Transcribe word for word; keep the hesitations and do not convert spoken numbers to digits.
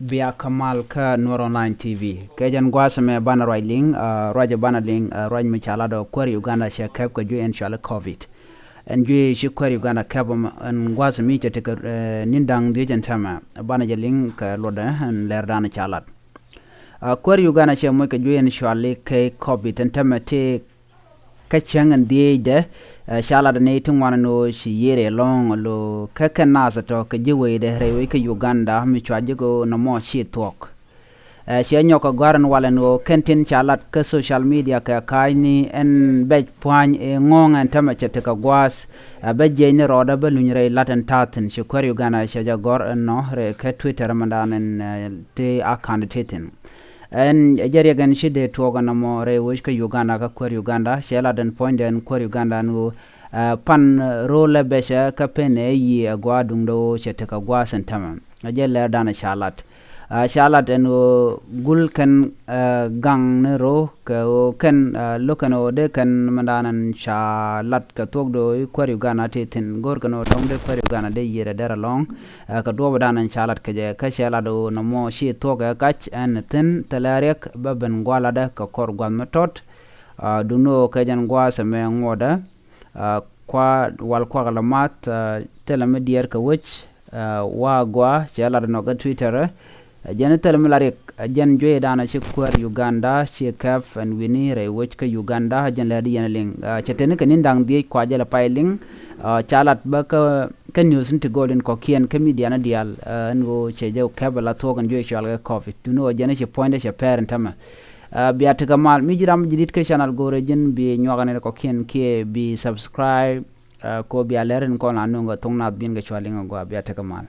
Bia kä mal kä Nuer Online T V. Kɛ jɛn gua̱a̱th ɛmɛ banɛ ruac liŋ, ah, ruac banɛ liŋ, ah, ruac mi ca lat ɔ kuäär Uganda cɛ kɛp kɛ juey ɛn cɔali covid. Ɛn juey ci kuäär Uganda kɛp ɛn gua̱a̱th mi cɛ tekɛ, eh, ni̱n da̱ŋ dhiec ɛn tɛmɛ. Banɛ jɛ liŋ kɛ luɔtdɛ ɛn lɛr danɛ ca lat. Ah, kuäär Uganda cɛ moc kɛ juey ɛn cɔali kɛ covid ɛn tɛmɛ tëë kä cäŋ ɛn dhieecdɛ, eh, ca lat ni ti ŋuan ni ɣöö ci yiëër ɛlɔ̱ŋ lo kä kɛn naath tɔ̱ kɛ ji̱ weydɛ rɛy wec kä Uganda mi cua ji̱ kɛ nɔmɔ ci thuɔ̱k. Eh, ciɛ nyɔk kɛ gɔ̱a̱r ɛn wal ɛn ɣöö kɛn tin ca lat kä social media kɛ ka̱a̱cni ɛn bɛc pua̱ny ɛ ŋɔ̱ɔ̱ŋ ɛn tämɛ cɛ tekɛ gua̱a̱th, eh, bɛ jiɛc ni rɔɔdɛ bä luny rɛy lat ɛn ta̱a̱ thi̱n ci kuäär Uganda cɛ jɛ gɔ̱r ɛn nɔ rɛy kɛ Twitter mɛndan ɛn, eh, ti account ti thi̱n. Ɛn ɛ jɛ riɛk ɛn ci dee tuɔɔk ɛn nɔmɔ rɛy wec kä Uganda kä kuäär Uganda cɛ lat ɛn puɔ̱nydɛ ɛn kuäär Uganda ɛn ɣöö, eh, pan, eh, ro̱l ɛ bɛcɛ kä pen ɛ yiëë ɛ gɔaa duŋdɛ ɣöö cɛ tekɛ gua̱a̱th ɛn tämɛ. Ɛ jɛ lɛr danɛ ca lat. Ah, ca lat ɛn ɣöö gul kɛn, eh, gaŋ ni ro̱ kɛ ɣöö kɛn, eh, lo̱k kɛn ɣöö dee kɛn mɛndan ɛn ca lat kɛ thuɔ̱kdɛ ɣöö i̱ kuäär Uganda ti thi̱n go̱r kɛn ɣöö dɔ̱ŋ dee kuäär Uganda dee yiëër ɛ dɛr ɛlɔ̱ŋ. Eh, kɛ duɔ̱ɔ̱p dan ɛn ca lat kɛ jɛ kä cɛ lat ɣöö nɔmɔ ci thuɔ̱k ɛ kac ɛn thi̱n thilɛ riɛk bä ben gua̱l latdä kɛ kɔr gua̱th mi tɔt. Ah, duŋni ɣöö kɛ jɛn gua̱a̱th ɛmɛ ŋuɔ̱tdä, ah, kua wal kuak lɛ math, ah, thilɛ mi diɛɛr kɛ wec, ah, wa gɔaa cɛ lat ɛnɔ kɛ Twitter. Jɛn thilɛ mi la riɛk, jɛn juey danɛ ci kuäär Uganda ci kɛp ɛn wi̱ni rɛy wec kä Uganda, jɛn lɛ di yɛn liŋ. Ah, cɛ teni kɛ ni̱n da̱ŋ dhiec kua jɛ lɛ pay liŋ. Ah, ca lat bä kä, kä news ni ti go̱o̱l in kɔ̱kiɛn kä media ni diaal, ah, ɛn ɣöö cɛ jɛ kɛp ala thuɔ̱k ɛn juey cɔal kɛ covid. Duŋni ɣöö jɛn ci puɔ̱nydɛ cɛ pɛr ɛn tämɛ. Ah, bia tekɛ mal mi ji̱ ram ji̱ di̱t kä channel go̱o̱rɛ ji̱n bi nyuak ɛn kɔ̱kiɛn kiɛ bi subscribe, ah, kɛ ɣöö bia lɛr in kɔn la nuŋ kɛ thuŋ nath bin kɛ cua liŋ agɔaa bia tekɛ mal.